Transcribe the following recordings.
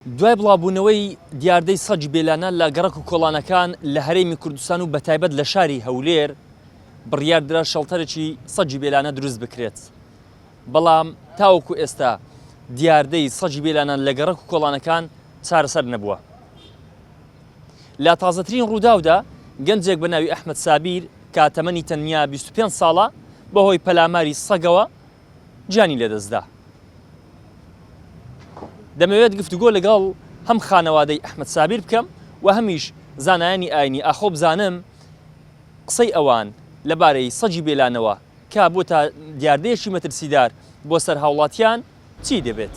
دوای بڵاوبوونەوەی دیاردەی سەگی بێلانە لە گەڕەک و کۆڵانەکان لە هەرێمی کوردستان و بەتایبەت لە شاری هەولێر، بڕیاردرا شەڵتەرێکی سەگی بێلانە دروست بکرێت. بەڵام تاوەکو ئێستا دیاردەی سەگی بێلانە لە گەڕەک و کۆڵانەکان چارەسەر نەبووە. لە تازەترین ڕووداودا گەنجێک بە ناوی ئەحمەد سابیر کە تەمەنی تەنیا 25 ساڵە بەهۆی پەلاماری سەگەوە گیانی لەدەستدا. دەمەوێت گفتوگۆ لەگەڵ هەم خانەوادەی ئەحمەد سابیر بکەم و هەمیش زانایانی ئاینی ئاخۆ بزانم قسەی ئەوان لەبارەی سەگی بێلانەوە کە بۆتە دیاردەیەکی مەترسیدار بۆ سەر هاوڵاتیان چی دەبێت؟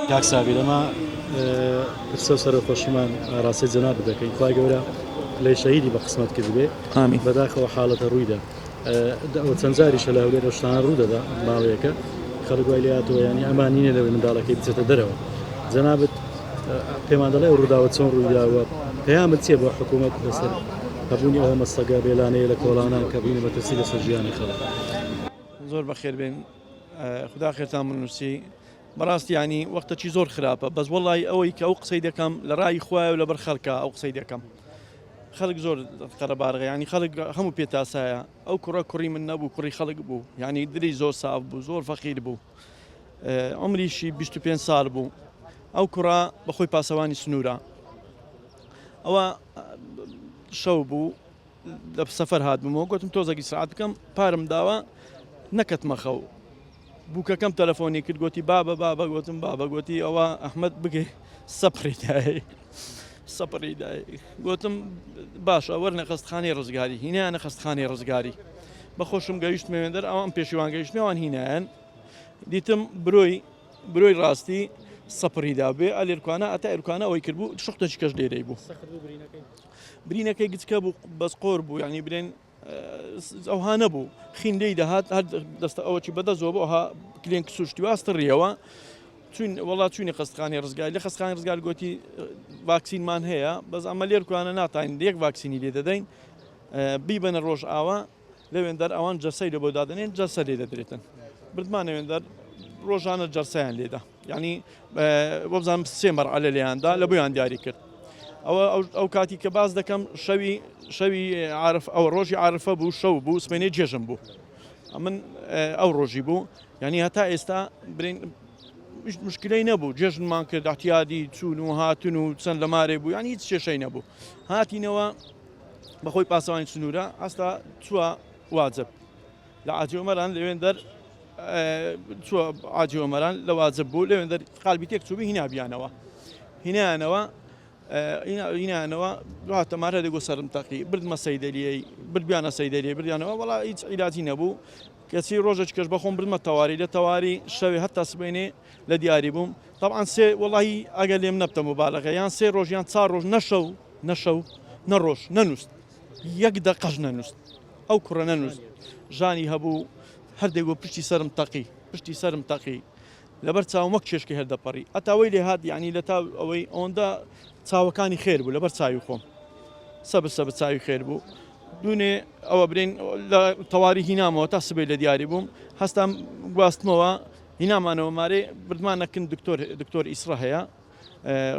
کاک سابیر ئەمە پرسە و سەرەخۆشیمان ئاراستەی جەنابت دەکەین خوای گەورە پلەی شەهیدی بە قسمەت کردبێ ئامین. بەداخەوە حاڵەتە ڕوویدا ئەوە چەند جاریشە لە هەولێر ئەو شتانە ڕوو دەدا ماوەیەکە خەڵک وای لێهاتووە یانی ئەمان نینە لەوەی منداڵەکەی بچێتە دەرەوە جەنابت پێمان دەڵێ ئەو ڕووداوە چۆن ڕوویدا و پەیامت چییە بۆ حکوومەت لەسەر هەبوونی ئەو هەمە سەگە بێلانەیە لە کۆڵانان کە بوونە مەترسی لەسەر ژیانی خەڵک؟ زۆر بەخێر بێن خودا خێرتان بنووسی بەڕاستی ینی وەختەکی زۆر خراپە بەس وەڵی ئەوەی کە ئەو قسەی دەکەم لە ڕای خوایە و لەبەر خەڵکە ئەو قسەی دەکەم خەڵک زۆر قەرەبارغە ینی خەڵک هەموو پێتاسایە ئەو کوڕە کوڕی من نەبوو کوڕی خەڵک بوو یعنی دلی زۆر ساف بوو زۆر فەقیر بوو عمریشی 25 سال بوو ئەو کوڕە بەخۆی پاسەوانی سنوورە ئەوە شەو بوو لە سەفەر هاتبوومەوە گوتم تۆزێکی سەعات بکەم پارم داوە نەکەتمە خەو بووکەکەم تەلەفۆنی کرد گوتی بابە بابە گوتم بابە گوتی ئەوە ئەحمد بگەی سەپڕی دای سەپڕی دای گوتم باشە وەرنە خەستخانەی ڕزگاری هینایانە خەستخانەی ڕزگاری بەخۆشم گەیشتمە وێندەر ئەوان پێشیوان گەیشتمەوان هینایان دیتم برۆی برۆی ڕاستی سەپڕی دابێ ئەلێرکانە ئەتا ئێرکانە ئەوەی کردبوو شختەکی کەش لێرەی بوو برینەکەی گچکە بوو بەس قۆر بوو یعنی برێن ئەوها نەبوو خین لێی دەهات هەر دەستە ئەوەکی بەدەستەوە بۆ ئەوها کلێن سوشتی واستڕیەوە چوین وڵا چوینی خەستخانی ڕزگار لە خەستخانی ڕزگار گوتی ڤاکسینمان هەیە بەس ئەمە لێرکوانە ناتاین یەک ڤاکسینی لێ دەدەین بیبەنە ڕۆژ ئاوا لەوێندەر ئەوان جەسەی لە بۆ دادەنێن جەسە لێ دەدرێتن بردمانە وێندەر ڕۆژانە جەرسیان لێدا یعنی وەبزانم سێ مەرعەلە لێیاندا لە بۆیان دیاری کرد ئەوە ئەو کاتی کە باس دەکەم شەوی شەوی عرف ئەو ڕۆژی عرفە بوو شەو بوو سمێنێ جێژم بوو من ئەو ڕۆژی بوو یعنی هەتا ئێستا برین مشکلەی نەبوو جێژنمان کرد احتیادی چوون و هاتن و چەند لە مارێ بوو یعنی هیچ کێشەی نەبوو هاتینەوە بەخۆی پاسەوانی سنوورە ئاستا چووە واجب لە عاجی عمەران لەوێن دەر چووە عاجی ئۆمەران لە واجب بوو لەوێن دەر قالبی تێک چوو هینابیانەوە هینانەوە هینانەوە هاتە مارە دەگۆ سەرم تەقی بردمە سەیدەلیەی بردیانە سەیدەلیە بردیانەوە وەڵا هیچ عیلاجی نەبوو کەچی ڕۆژێک کەش بەخۆم بردمە تەواری لە تەواری شەوێ هەتا سبەینێ لە دیاری بووم طبعا سێ وەڵی ئەگەر لێم نەبتە مبالغە یان سێ ڕۆژ یان چار ڕۆژ نەشەو نەشەو نە ڕۆژ نەنووست یەک دەقەش نەنووست ئەو کوڕە نەنووست ژانی هەبوو هەر دەیگۆ پشتی سەرم تەقی پشتی سەرم تەقی لەبەر چاوم وەک چێشکی هەر دەپەڕی ئەتا وەی لێ هات یعنی لە تا ئەوەی ئەوەندە چاوەکانی خێر بوو لەبەر چاوی خۆم سەبر سەبر چاوی خێر بوو دوونێ ئەوە برین لە تەواری هینامەوە تا سبەی لە دیاری بووم هەستام گواستمەوە هینامانەوە مارێ بردمانەکن دکتۆر دکتۆر ئیسرا هەیە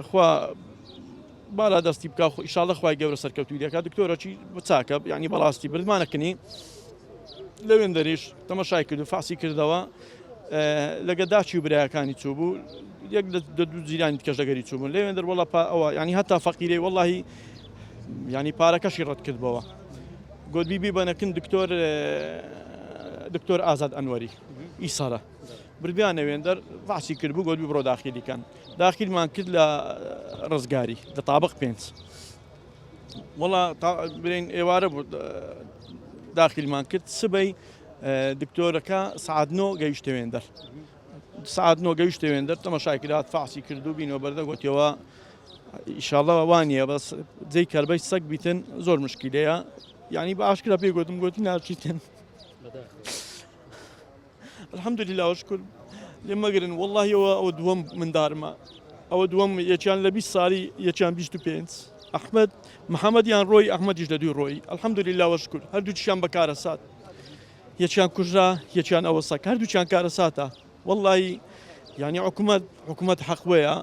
خوا بالا دەستی بکە خۆ ئیشاڵە خوای گەورە سەرکەوتوی دەکات دکتۆرەکی چاکە ینی بەڕاستی بردمانەکنی لەوێن دەریش تەمەشای کرد و فاسی کردەوە لەگە داچی و برایەکانی چوو بوو یەک لە دوو جیرانی کەش لەگەری چوو بوون لەوێن دەر وەڵا ئەوە ینی هەتا فەقیرەی وەڵی ینی پارەکەشی ڕەت کردبەوە گۆدبی بیبەنەکن دکتۆر دکتۆر ئازاد ئەنوەری ئیسارە بردیانە وێندەر فەحسی کردبوو گۆتبی بڕۆ داخیلی کەن داخیلمان کرد لە ڕزگاری لە تابق پێنج وەڵا برین ئێوارە بوو داخیلمان کرد سبەی دکتۆرەکە سعات نۆ گەیشتە وێندەر سعات نۆ گەیشتە وێندەر تەمەشای کرات فەحسی کرد و بینەوە بەردە گۆتیەوە ئیشاڵە وانە بەس جێی کەربەی سەگ بیتن زۆر مشکیلەیە یعنی بە ئاشکرا پێی گوتم گوتی ناچیتن. الحمدلله وشکر لێم مەگرن واللهی ئەوە ئەوە دووەم مندارمە ئەوە دووەم یەکیان لە 20 ساڵی یەکیان 25 ئەحمد محەممەدیان ڕۆی ئەحمەدیش لە دووی ڕۆی الحمدلله وشکر هەردووکیان بە کارەسات یەکیان کوژرا یەکیان ئەوە سەک هەردووکیان کارەساتە واللهی یعنی حکومت حکومت حەقوەیە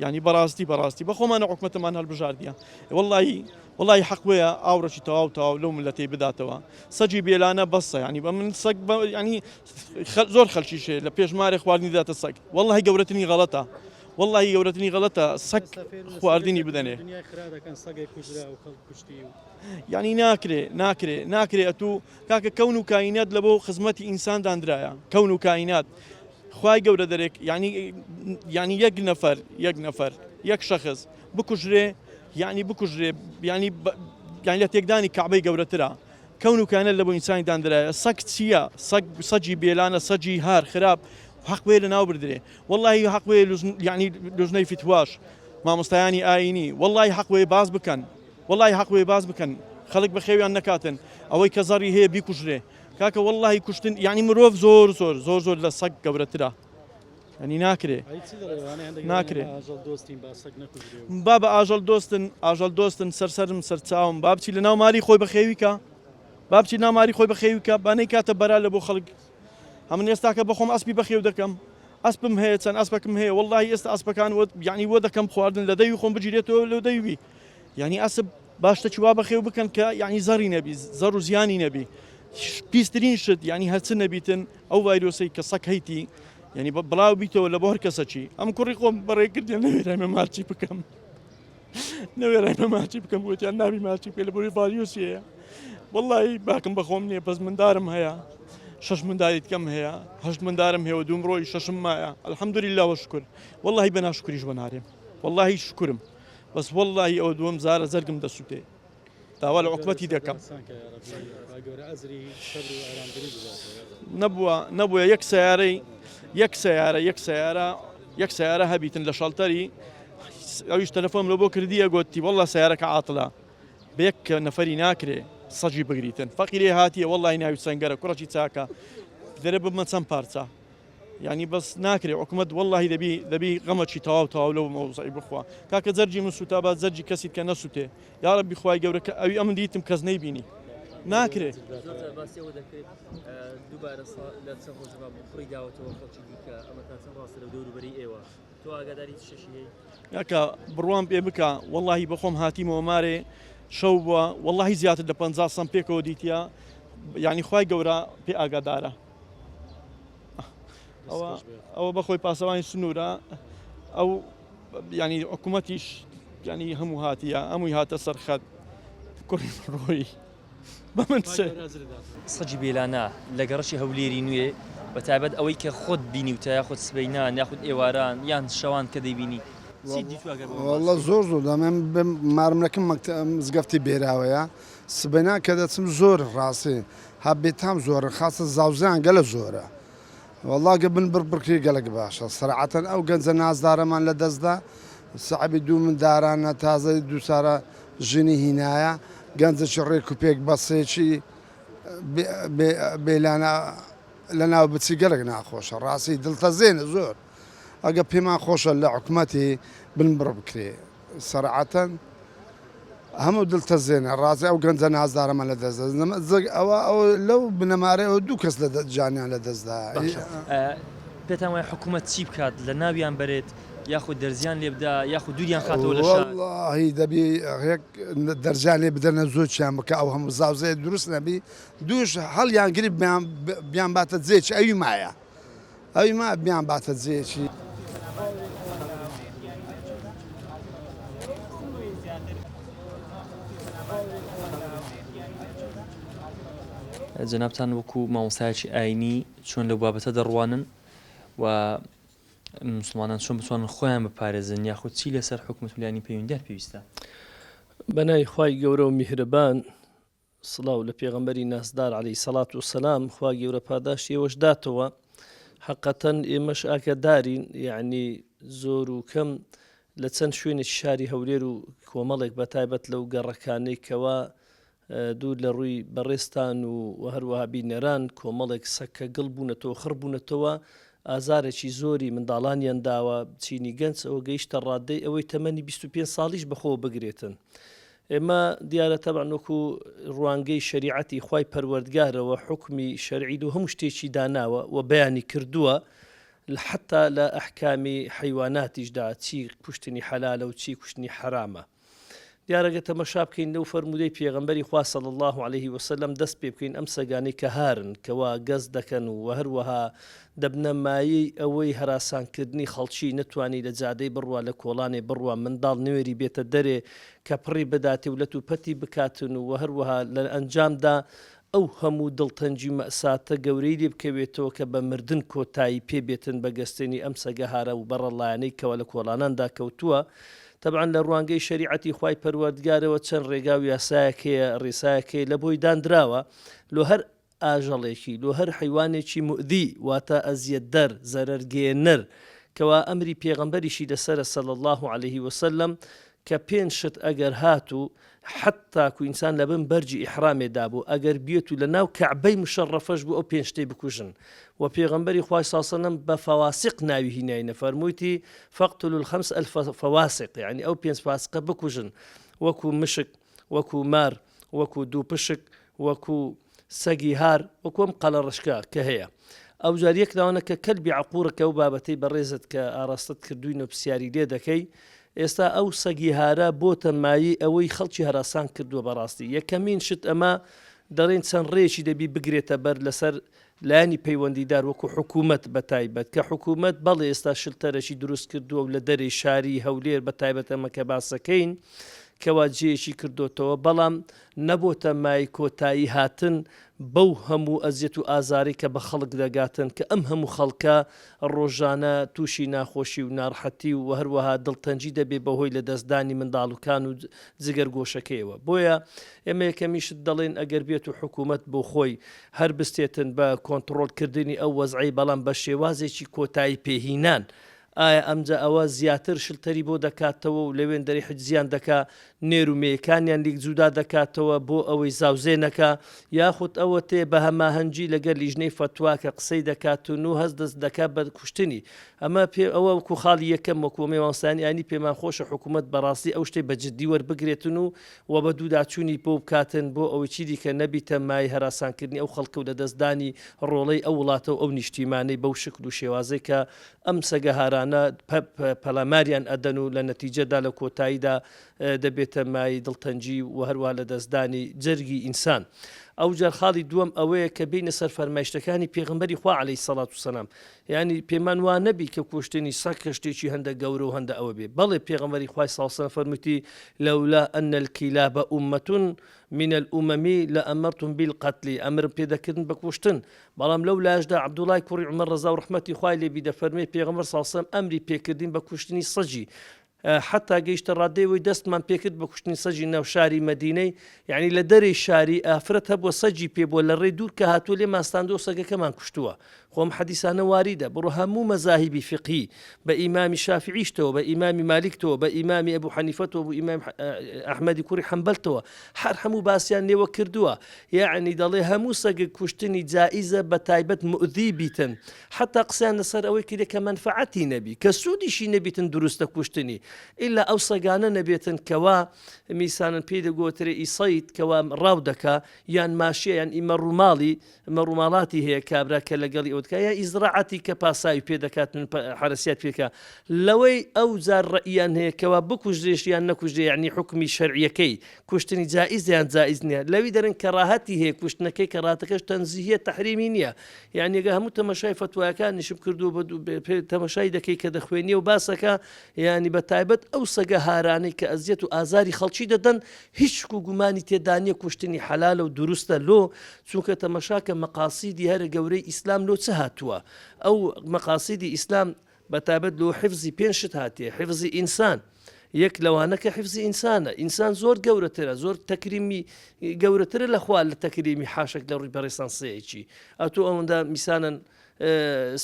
یعنی بەڕاستی بەڕاستی بە خۆمانە حکومەتەمان هەڵبژاردیە واللهی وەڵاهی حەق وەیە ئاوڕێکی تەواو تەواو لەو ملەتەی بداتەوە سەگی بێلانە بەسە یانی بە من سەگ بە یانی زۆر خەلکیش هەیە لە پێش مارێ خواردنی داتە سەگ وەڵاهی گەورەترین غەڵەتە وەڵاهی گەورەترین غەڵەتە سەگ خواردنی بدەنێ یانی ناکرێ ناکرێ ناکرێ ئەتوو کاکە کەون و کاینات لە بۆ خزمەتی ئینسان دانرایە کەون و کاینات خوای گەورە دەرێک یانی یانی یەک نەفەر یەک نەفەر یەک شەخس بکوژرێ یانی بکوژرێ یانی یانی لە تێکدانی کەعبەی گەورەترە کەون و کانە لە بۆ ئینسانی داندرایە سەگ چییە سەگ سەگی بێلانە سەگی هار خراپ حەق وێ لە ناو بردرێ واللهی حەق وێ یعنی لوژنەی فتواش مامۆستایانی ئاینی واللهی حەق وێ باز بکەن واللهی حەق وێ باز بکەن خەڵک بەخێویان نەکاتن ئەوەی کە زەڕی هەیە بیکوژرێ کاکە واللهی کوشتن یعنی مرۆڤ زۆر زۆر زۆر زۆر لە سەگ گەورەترە یانی ناکرێ ناکرێ بابە ئاژەڵ دۆستن ئاژەڵ دۆستن سەر سەرم سەر چاوم با بچی لە ناو ماری خۆی بەخێوی کە با بچی ناو ماری خۆی بەخێوی کە با نەیکاتە بەرا لە بۆ خەڵک هەمن ئێستاکە بەخۆم ئەسپی بەخێو دەکەم ئەسپم هەیە چەند ئەسپەکم هەیە وەڵی ئێستا ئەسپەکان وە یعنی وە دەکەم خواردن لە دەوی خۆم بگیرێتەوە لەو دەوی یعنی ئەسپ باشتە وا بەخێو بکەن کە یعنی زەڕی نەبی زەڕ و زیانی نەبی پیسترین شت یعنی هەرچ نەبیتن ئەو ڤایرۆسەی کە سەگ هەیتی یعنی بڵاو بیتەوە لە بۆ هەر کەسەکی ئەم کوڕی خۆم بەڕێ کردیان نەوێرایمە ماچی بکەم نەوێرایمە ماچی بکەم وتیان نابی ماچی بکە لە بۆی ڤایرۆسی هەیە وەڵی باکم بەخۆم نییە بەس مندارم هەیە شەش منداری کەم هەیە هەشت مندارم هەیە و دوم ڕۆی شەشم مایە الحمدلله وشکر واللهی بە ناشکریش بەنارێم واللهی شکرم بەس واللهی ئەوە دووەم زارە زەرگم دەسووتێ داوا لە حکومەتی دەکەم نەبووە نەبووە یەک سیارەی یەک سیارە یەک سیارە یەک سیارە هەبیتن لە شەڵتەری ئەویش تەلەفۆن لە بۆ کردیە گوتی والله سیارەکە عاتڵە بە یەک نەفەری ناکرێ سەجی بگریتن فەقیرێ هاتیە وەڵی ناوی سەنگەرە کوڕەکی چاکە دەرێ ببمە چەند پارچە یانی بەس ناکرێ حکومەت وەڵاهی دەبی دەبی غەمەکی تەواو تەواو لەو مەوزعی بخوا کاکە جەرگی من سوتا با جەرگی کەسی کە نەسوتێ یاڕەبی خوای گەورە کە ئەوی ئەمن دیتم کەس نەیبینی ناکرێ. زۆر جار باسی ئەوە دەکرێت دووبارە لە چەند ڕۆژی ڕابردوو فڕی داوەتەوە خەڵکی دیکە ئەمە تا چەند ڕاستە لەو دەوروبەری ئێوە تۆ ئاگاداری چ شتێکی هەی؟ کاکە بڕوام پێ بکە وەڵاهی بەخۆم هاتیمەوە مارێ شەو بووە وەڵاهی زیاتر لە 50 سەم پێکەوە دیتە یعنی خوای گەورە پێ ئاگادارە ئەوە ئەوە بەخۆی پاسەوانی سنوورە ئەو ینی حکوومەتیش ینی هەموو هاتیە هەمووی هاتە سەرخەت کوڕی ڕۆی بە من سەگی بێلانە لە گەڕەکی هەولێری نوێ بە تایبەت ئەوەی کە خۆت بینیوتە یاخود سبەینان یاخود ئێواران یان شەوان کە دەیبینی چیت دیتوە گەر بۆمان باس بکەی؟ زۆر زۆر دەمێن مارملەکەم مزگەفتی بێراوەیە سبەینان کە دەچم زۆر ڕاستی ها بێتام زۆرن خاصە زاوزێیان گەلە زۆرە وەڵا گە بن بڕ بکری گەلەک باشە سەرعەتەن ئەو گەنجە نازدارەمان لە دەستدا سەعبی دوو مندارانە تازە دووچارە ژنی هینایە گەنجێکی ڕێک و پێک بەسێکی بێلانە لە ناو بچی گەلک ناخۆشە ڕاستی دڵتەزێنە زۆر ئەگە پێمان خۆشە لە حکومەتی بن بڕ بکرێ سەرعەتەن هەموو دڵتەزێنە ڕازی ئەو گەنجە نازدارەمان لە دەست زگ ئەوە ئەو لەو بنەمارەیەوە دوو کەس لە جانیان لە دەستدا باشە پێتان وایە حکوومەت چی بکات لە ناویان بەرێت یاخود دەرزیان لێ بدا یاخود دووریان خاتەوە لە شار؟ وەڵاهی دەبی یەک دەرزیان لێ بدەنە زۆچیان بکە ئەو هەموو زاوزێ دروست نەبی دووش هەڵیان گری بیان باتە جێکی ئەوی مایە ئەوی ما بیان باتە جێیەکی. جەنابتان وەکو مامۆستایەکی ئاینی چۆن لەو بابەتە دەڕوانن و مسلمانان چۆن بتوانن خۆیان بپارێزن یاخود چی لەسەر حکومەت و لایەنی پەیوەندیدار پێویستە؟ بەناوی خوای گەورە و میهرەبان سڵاو لە پێغەمبەری نازدار علیە سەڵات و سەلام خوا گەورە پاداشتی ئێوەش داتەوە حەقەتەن ئێمەش ئاگادارین یعنی زۆر و کەم لە چەند شوێنێکی شاری هەولێر و کۆمەڵێک بە تایبەت لەو گەڕەکانەی کەوا دوور لە ڕووی بەڕێزتان و هەروەها بینەران کۆمەڵێک سەگ کە گڵ بوونەتەوە خڕ بوونەتەوە ئازارێکی زۆری منداڵانیان داوە چینی گەنج ئەوە گەیشتە ڕادەی ئەوەی تەمەنی 25 ساڵیش بەخۆوە بگرێتن ئێمە دیارە تەبعەن وەکو ڕوانگەی شەریعەتی خوای پەروەردگارەوە حوکمی شەرعی لۆ هەموو شتێکی داناوە و بەیانی کردووە حتا لە ئەحکامی حەیواناتیشدا چی کوشتنی حەلالە و چی کوشتنی حەرامە. دیارە گەر تەمەشا بکەین لەو فەرموودەی پێغەمبەری خوا صلی اللە علیه وسلم دەست پێ بکەین ئەم سەگانەی کە هارن کەوا گەز دەکەن و هەروەها دەبنە مایەی ئەوەی هەراسانکردنی خەڵکی نەتوانی لە جادەی بڕوا لە کۆڵانێ بڕوا منداڵ نوێری بێتە دەرێ کە پڕی بداتێ و لەت و پەتی بکاتن و هەروەها لە ئەنجامدا ئەو هەموو دڵتەنگی و مەئساتە گەورەی لێ بکەوێتەوە کە بە مردن کۆتایی پێ بێتن بە گەستێنی ئەم سەگە هارە و بەڕەڵایانەی کەوا لە کۆڵاناندا کەوتووە تەبعەن لە ڕوانگەی شەریعەتی خوای پەروەردگارەوە چەند ڕێگا و یاسایەک هەیە ڕێسایەک هەیە لە بۆی داندراوە لۆ هەر ئاژەڵێکی لۆ هەر حەیوانێکی موئذی واتە ئەزیەتدەر زەرەرگەیەنەر کەوا ئەمری پێغەمبەریشی لەسەرە صلی اللە علیه وسلم کە پێنج شت ئەگەر هاتوو حەتتاکو ئینسان لەبن بەرگی ئیحرامێ دابوو ئەگەر بێت و لەناو کەعبەی مشەڕەفەش بوو ئەو پێنج شتەی بکوژن وە پێغەمبەری خوای صلی سلم بە فەواسق ناوی هیناینە فەرموویتی فاقتلوا الخمس الفواسق یعنی ئەو پێنج فاسقە بکوژن وەکو مشک وەکو مار وەکو دووپشک وەکو سەگی هار وەکو ئەم قەلەڕشکە کە هەیە ئەوجار یەک لەوانە کە کەلبی عقورە کە ئەو بابەتەی بەڕێزت کە ئاراستەت کردووین و پرسیاری لێ دەکەی ئێستا ئەو سەگی هارە بۆتە مایەی ئەوەی خەڵکی هەراسان کردووە بەڕاستی یەکەمین شت ئەمە دەڵێن چەند ڕێکی دەبی بگرێتە بەر لەسەر لایەنی پەیوەندیدار وەکو حکوومەت بە تایبەت کە حکوومەت بەڵێ ئێستا شلتەرەکی دروست کردووە و لە دەرێی شاری هەولێر بە تایبەت ئەمە کە باسەکەین کەوا جێیەکی کردۆتەوە بەڵام نەبۆتە مای کۆتایی هاتن بەو هەموو ئەزیەت و ئازارەی کە بە خەڵک دەگاتن کە ئەم هەموو خەڵکە ڕۆژانە تووشی ناخۆشی و ناڕحەتی و هەروەها دڵتەنگی دەبێ بەهۆی لەدەستدانی منداڵوکان و جگەر گۆشەکەیەوە بۆیە ئێمە یەکەمین شت دەڵێین ئەگەر بێت و حکوومەت بۆ خۆی هەر بستێتن بە کۆنتڕۆڵ کردنی ئەو وەزعەی بەڵام بە شێوازێکی کۆتایی پێهینان ئایا ئەمجا ئەوە زیاتر شلتەری بۆ دەکاتەوە و لەوێندەرێ حجزیان دەکا نێر و مێیەکانیان لیک جودا دەکاتەوە بۆ ئەوەی زاوزێ نەکا یاخود ئەوە تێ بە هەماهەنگی لەگەر لیژنەی فەتوا کە قسەی دەکات و نو هەست دەست دەکا بە کوشتنی ئەمە پێ ئەوە وەکو خاڵی یەکەم وەکو ئەمەی مامۆستایانی ئاینی پێمان خۆشە حکوومەت بەڕاستی ئەو شتەی بە جدی وەربگرێتن و و بە دووداچوونی بۆ بکاتن بۆ ئەوەی چیدیکە نەبیتە مایەی هەراسانکردنی ئەو خەڵکە و لەدەستدانی ڕۆڵەی ئەو وڵاتە و ئەو نیشتیمانەی بەو شکل و شێوازەی کە ئەم سەگە هارانە پەلاماریان ئەدەن و لە نەتیجەدا لە کۆتاییدا دەبێتە مایەی دڵتەنگی و هەروەها لەدەستدانی جەرگی ئینسان. ئەوجار خاڵی دووەم ئەوەیە کە بێینە سەر فەرمایشتەکانی پێغەمبەری خوا عەلەیهی سەڵات و سەلام یانی پێمان وا نەبی کە کوشتنی سەگ کە شتێکی هەندە گەورە و هەندە ئەوە بێ بەڵێ پێغەمبەری خوای صلی الله فەرموویتی لولا ان الكلاب امه من الامم لامرتم بالقتل ئەمرم پێ دەکردن بە کوشتن بەڵام لەو لاشدا عەبدوڵای کوڕی عومەر ڕەزا و ڕەحمەتی خوای لێ بی دەفەرمێ پێغەمبەر صلی الله ئەمری پێکردین بە کوشتنی سەگی حەتا گەیشتە ڕادەی ئەوەی دەستمان پێکرد بە کوشتنی سەگی ناو شاری مەدینەی یعنی لە دەرێی شاری ئافرەت هەبووە سەگی پێ بووە لە ڕێی دوور کە هاتووە لێمان ستاندووە سەگەکەمان کوشتووە خۆم حەدیسانە واریدە بڕۆ هەموو مەزاهیبی فقهی بە ئیمامی شافعیشتەوە بە ئیمامی مالیکتەوە بە ئیمامی ئەبوو حەنیفەتەوە بۆ ئیمام ئەحمەدی کوڕی حەنبەلتەوە هەر هەموو باسیان لێوە کردووە یعنی دەڵێ هەموو سەگ کوشتنی جائیزە بە تایبەت مؤذی بیتن حەتا قسەیان لەسەر ئەوەی کردە کە مەنفەعەتی نەبی کە سوودیشی نەبیتن دروستە کوشتنی ئیلا ئەو سەگانە نەبێتن کەوا میسانن پێی دەگۆترێ ئی سەید کەوا ڕاو دەکا یان ماشیە یان ئی مەڕوماڵی مەڕوماڵاتی هەیە کابرا کە لەگەڵی ئەو دکا یا ئیزراعەتی کە پاساوی پێ دەکات من حەرەسیات پێکا لەوەی ئەو جار ڕەئیان هەیە کەوا بکوژرێش یان نەکوژرێ یعنی حکمی شەرعیەکەی کوشتنی جائیزە یان جائیز نییە لەوی دەرن کەراهەتی هەیە کوشتنەکەی کەراتەکەش تەنزیهیە تەحریمی نییە یعنی گە هەموو تەمەشای فەتوایەکانیشم کردو تەمەشای دەکەی کە دەخوێنی و باسەکە یعنی بە تایبەت ئەو سەگە هارانەی کە ئەزیەت و ئازاری خەڵکی دەدەن هیچ شک و گومانی تێدانیە کوشتنی حەلالە و دروستە لۆ چونکە تەمەشاکە مەقاسیدی هەرە گەورەی ئیسلام لۆ چ هاتووە ئەو مەقاسیدی ئیسلام بەتایبەت لۆ حفزی پێنج شت هاتیە حفزی ئینسان یەک لەوانە کە حفزی ئینسانە ئینسان زۆر گەورەترە زۆر تەکریمی گەورەترە لە خوا لە تەکریمی حاشەک لە ڕووی بەڕێسان سەیەکی ئەتۆ ئەوەندە میسانن.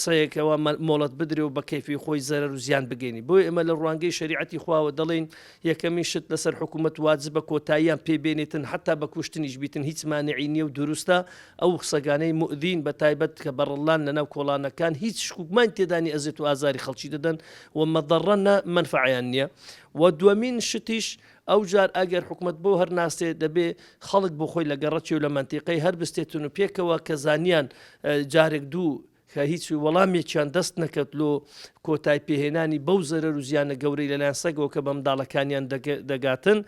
سەیەکەوە مۆڵەت بدرێ و بە کەیفی خۆی زەرەر و زیان بگەینی. بۆیە ئێمە لە ڕوانگەی شەریعەتی خواوە دەڵێین یەکەمین شت لەسەر حکوومەت واجبە کۆتاییان پێ بێنێتن حەتا بە کوشتنیش بیتن هیچ مانعی نییە و دروستە ئەو سەگانەی موئذین بە تایبەت کە بەڕەڵلان لەناو کۆڵانەکان هیچ شکوکمان تێدا نییە ئەزێت و ئازاری خەڵکی دەدەن و مەضەڕە نە مەنفەعەیان نییە و دووەمین شتیش ئەوجار ئەگەر حکومەت بۆ هەر ناستێ دەبێ خەڵک بۆ خۆی لە گەڕەکی و لە مەنتیقەی هەر بستێتن و پێکەوە کە زانیان جارێک دوو کە هیچ وەڵامێکیان دەست نەکەوت لۆ کۆتای پێهێنانی بەو زەرەر و زیانە گەورەی لەلایەن سەگەوە کە بە منداڵەکانیان دەگاتن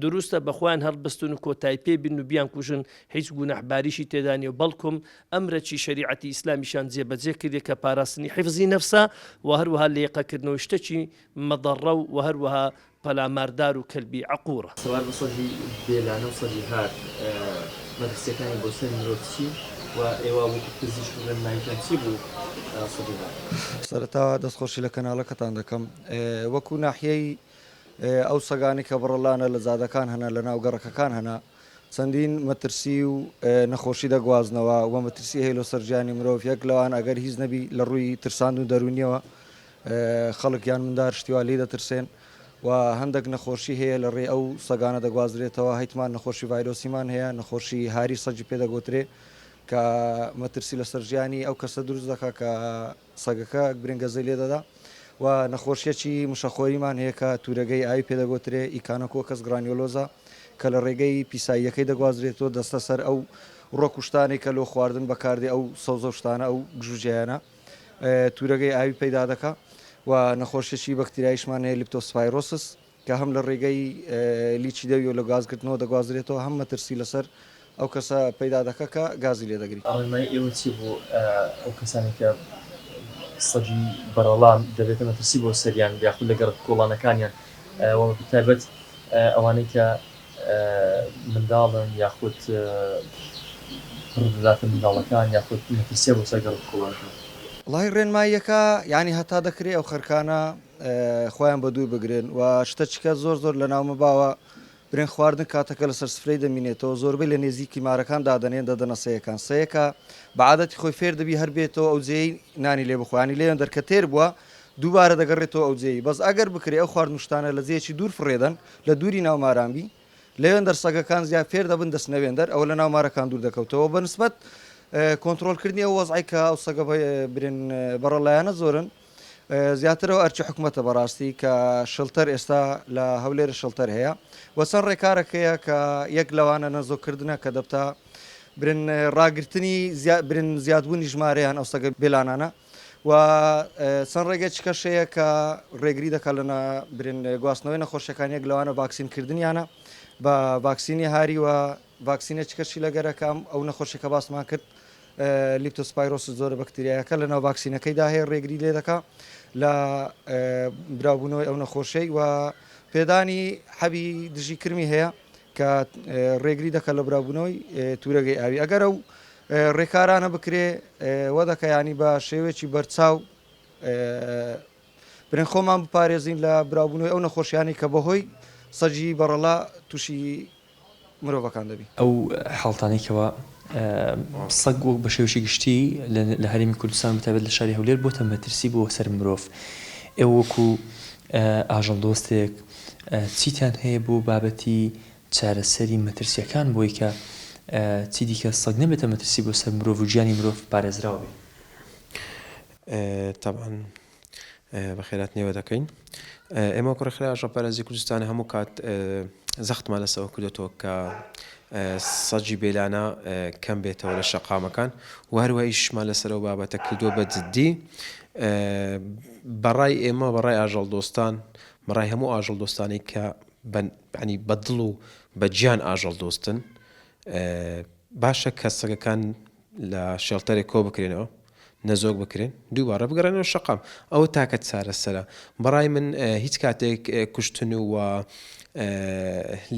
دروستە بە خۆیان هەڵبستن و کۆتای پێ بن و بیانکوژن هیچ گوناحباریشی تێدا نیە و بەڵکم ئەمرەکی شەریعەتی ئیسلامیشان جێبەجێ کردێ کە پاراستنی حفزی نەفسە و هەروەها لێقەکردنەوەی شتەکی مەضەڕە و هەروەها پەلاماردار و کەلبی عەقورە. سەبارەت بە سەگی بێلانە و سەگی هار مەترسیەکانی بۆ سەر مرۆڤ چین و ئێوە وەکو پزیشک ڕێنماییتان چی بوو سەگی هار؟ سەرەتا دەستخۆشی لە کەناڵەکەتان دەکەم. وەکو ناحیەی ئەو سەگانەی کە بڕەلانە لە جادەکان هەنە لە ناو گەڕەکەکان هەنە چەندین مەترسی و نەخۆشی دەگوازنەوە و مەترسی هەیە لۆ سەر ژیانی مرۆڤ یەک لەوان ئەگەر هیچ نەبی لە ڕووی ترساندن و دەروونیەوە خەڵک یان مندار شتی وا لێی دەترسێن و هەندێک نەخۆشی هەیە لە ڕێی ئەو سەگانە دەگوازرێتەوە هەیتمان نەخۆشی ڤایرۆسیمان هەیە نەخۆشی هاری سەگی پێ دەگۆترێ کە مەترسی لەسەر ژیانی ئەو کەسە دروست دەکا کە سەگەکە برنگەزەی لێ دەدا و نەخۆشیەکی مشەخۆریمان هەیە کە تورەگەی ئاوی پێ دەگۆترێ Echinococcus granulosus کە لە ڕێگەی پیساییەکەی دەگوازرێتەوە دەستە سەر ئەو ڕۆک و شتانەی کە لۆ خواردن بەکاردێ ئەو سەوزە و شتانە ئەو گژوگیایانە تورەگەی ئاوی پەیدا دەکا و نەخۆشیەکی بەکتریاییشمان هەیە Leptospirosis کە هەم لە ڕێگەی لیچی دەوی و لە گازگرتنەوە دەگوازرێتەوە هەم مەترسی لەسەر ئەو کەسە پەیدا دەکا کە گازی لێ دەگری. ڕێنمایی ئێوە چی بۆ ئەو کەسانەی کە سەگی بەڕەڵا دەبێتە مەترسی بۆ سەریان یاخود لە گەڕەک کۆڵانەکانیان و بەتایبەت ئەوانەی کە منداڵن یاخود پڕ دەداتە منداڵەکان یاخود مەترسیە بۆ سەر گەڕەک کۆڵانەکان؟ وەڵاهی ڕێنماییەکە یانی هەتا دەکرێ ئەو خەرکانە خۆیان بە دوور بگرن و شتە چکە زۆر زۆر لە ناومە باوە برێن خواردن کاتەکە لەسەر سفرەی دەمینێتەوە زۆربەی لە نێزیکی مارەکان دادەنێن دەدەنە سەیەکان سەیەکە بە عادەتی خۆی فێر دەبی هەر بێتەوە ئەو جێی نانی لێ بخوا یانی لێیان دەر کە تێر بووە دووبارە دەگەڕێتەوە ئەو جێی بەس ئەگەر بکرێ ئەو خواردن و شتانە لە جێیەکی دوور فڕێدەن لە دووری ناو ماران بی لەوێندەر سەگەکان زیاد فێر دەبن دەچنە وێندەر ئەوە لە ناو مارەکان دوور دەکەوتەوە بە نسبەت کۆنترۆڵ کردنی ئەو وەزعەی کە ئەو سەگە برێن بەڕەڵایانە زۆرن زیاتر ئەوە ئەرکی حکومەتە بەڕاستی کە shelter ئێستا لە هەولێر shelter هەیە و چەند ڕێکارێک هەیە کە یەک لەوانە نەزۆککردنە کە دەبتە برن ڕاگرتنی برن زیادبوونی ژمارەیان ئەو سەگە بێلانانە و چەند ڕێگەی کەش هەیە کە ڕێگری دەکات لە برن گواستنەوەی نەخۆشیەکان یەک لەوانە ڤاکسین کردنیانە بە ڤاکسینی هاری و ڤاکسینە چکەشی لەگەرە کە ئەو نەخۆشی کە باسمان کرد Leptospirosis جۆرە بەکتریایەکە لەناو ڤاکسینەکەیدا هەیە ڕێگری لێ دەکا لە براوبوونەوەی ئەو نەخۆشیەی و پێدانی حەبی دژی کرمی هەیە کە ڕێگری دەکات لە براوبوونەوەی تورەگەی ئاوی ئەگەر ئەو ڕێکارانە بکرێ وە دەکە ینی بە شێوەیەکی بەرچاو برێن خۆمان بپارێزین لە براوبوونەوەی ئەو نەخۆشیانەی کە بەهۆی سەگی بەڕەڵا تووشی مرۆڤەکان دەبی. ئەو حاڵتانەی کەوا سەگ وەک بە شێوەیەکی گشتی لە هەرێمی کوردستان بەتایبەت لە شاری هەولێر بۆتە مەترسی بۆ سەر مرۆڤ ئێوە وەکو ئاژەڵ دۆستێک چیتان هەیە بۆ بابەتی چارەسەری مەترسیەکان بۆی کە چیدیکە سەگ نەبێتە مەترسی بۆ سەر مرۆڤ و گیانی مرۆڤ پارێزراو بێ؟ تەبعەن بەخێرهاتنەوە دەکەین. ئێمە وەکو ڕێکخراوی ئاژەڵپارێزی کوردستان هەموو کات زەختمان لەسەر کردێتەوە کە سەگی بێلانە کەم بێتەوە لە شەقامەکان و هەروە ئیشمان لەسەر ئەو بابەتە کردووە بە جدی بەڕای ئێمە بەڕای ئاژەڵ دۆستان بەڕای هەموو ئاژەڵ دۆستانی کە ینی بە دڵ و بە گیان ئاژەڵ دۆستن باشە کە سەگەکان لە شێڵتەرێک کۆ بکرێنەوە نەزۆک بکرێن دووبارە بگەڕێنەوە شەقام ئەوە تاکە چارەسەرە بەڕای من هیچ کاتێک کوشتن و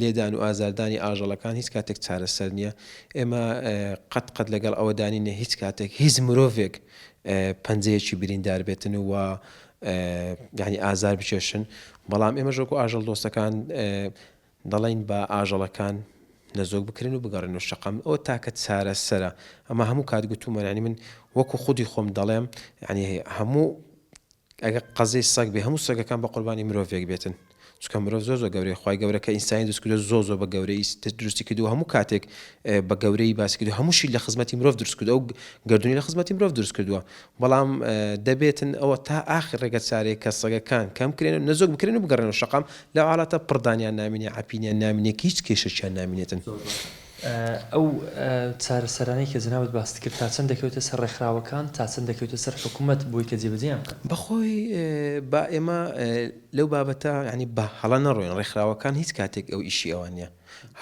لێدان و ئازاردانی ئاژەڵەکان هیچ کاتێک چارەسەر نییە ئێمە قەت قەت لەگەڵ ئەوەدانینە هیچ کاتێک هیچ مرۆڤێک پەنجەیەکی بریندار بێتن و یعنی ئازار بچێشن بەڵام ئێمە ژۆک و ئاژەڵ دۆستەکان دەڵێین با ئاژەڵەکان نەزۆک بکرێن و بگەڕێنەوە شەقام ئەوە تاکە چارەسەرە ئەمە هەموو کات گوتومە یانی من وەکو خودی خۆم دەڵێم یانی هەموو ئەگەر قەزیەی سەگ بێ هەموو سەگەکان بە قوربانی مرۆڤێک بێتن چونکە مرۆڤ زۆر زۆر گەورەیە خوای گەورە کە ئینسانی دروست کردووە زۆر زۆر بە گەورەیی دروستی کردووە هەموو کاتێک بە گەورەیی باسی کردووە هەمووشی لە خزمەتی مرۆڤ دروست کردووە ئەو گەردوونی لە خزمەتی مرۆڤ دروست کردووە بەڵام دەبێتن ئەوە تا ئاخر ڕێگە چارەیە کە سەگەکان کەم کرێن و نەزۆک بکرێن و بگەڕێنەوە شەقام لەو حاڵەتە پڕدانیان نامینێ عەپینیان نامینێ هیچ کێشەکیان نامینێتن. ئەو چارەسەرانەی کە جەنابت باست کرد تا چەند دەکەوێتە سەر ڕێکخراوەکان، تا چەند دەکەوێتە سەر حکومەت بۆی کە جێبەجێیان بکەن؟ بەخۆی با ئێمە لەو بابەتە یانی بە هەڵە نەڕۆین، ڕێکخراوەکان هیچ کاتێک ئەو ئیشی ئەوان نییە،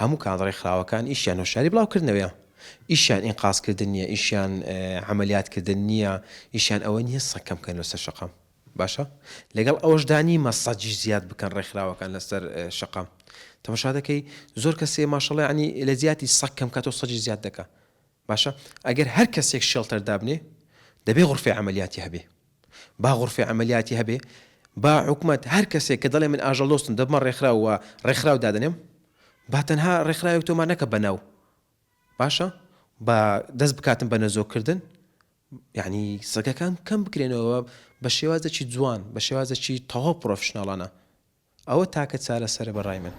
هەموو کات ڕێکخراوەکان ئیشیان هۆشیاری بڵاوکردنەوەیە، ئیشیان ئینقاز کردن نییە، ئیشیان عەمەلیات کردن نییە، ئیشیان ئەوە نییە سەگ کەم بکەن لەسەر شەقام. باشە لەگەڵ ئەوەشدا نیمە سەجیش زیاد بکەن ڕێکخراوەکان لەسەر شەقام تەمەشا دەکەی زۆر کەسێ ماشەڵە ینی لە جیاتی سەگ کەم کاتەوە سەجی زیاد دەکا باشە ئەگەر هەر کەسێک shelter دابنێ دەبێ غرفەی عەمەلیاتی هەبێ با غرفەی عەمەلیاتی هەبێ با حکومەت هەر کەسێک کە دەڵێ من ئاژەڵ دۆستم دەبمە ڕێکخراو و ڕێکخراو دادەنێم با تەنها ڕێکخراوێک تۆمار نەکە بەناو باشە با دەست بکاتن بە نەزۆک کردن یانی سەگەکان کەم بکرێنەوە بە شێوازێکی جوان بە شێوازێکی تەواو پرۆفشناڵانە ئەوە تاکە چارەسەرە بە ڕای من.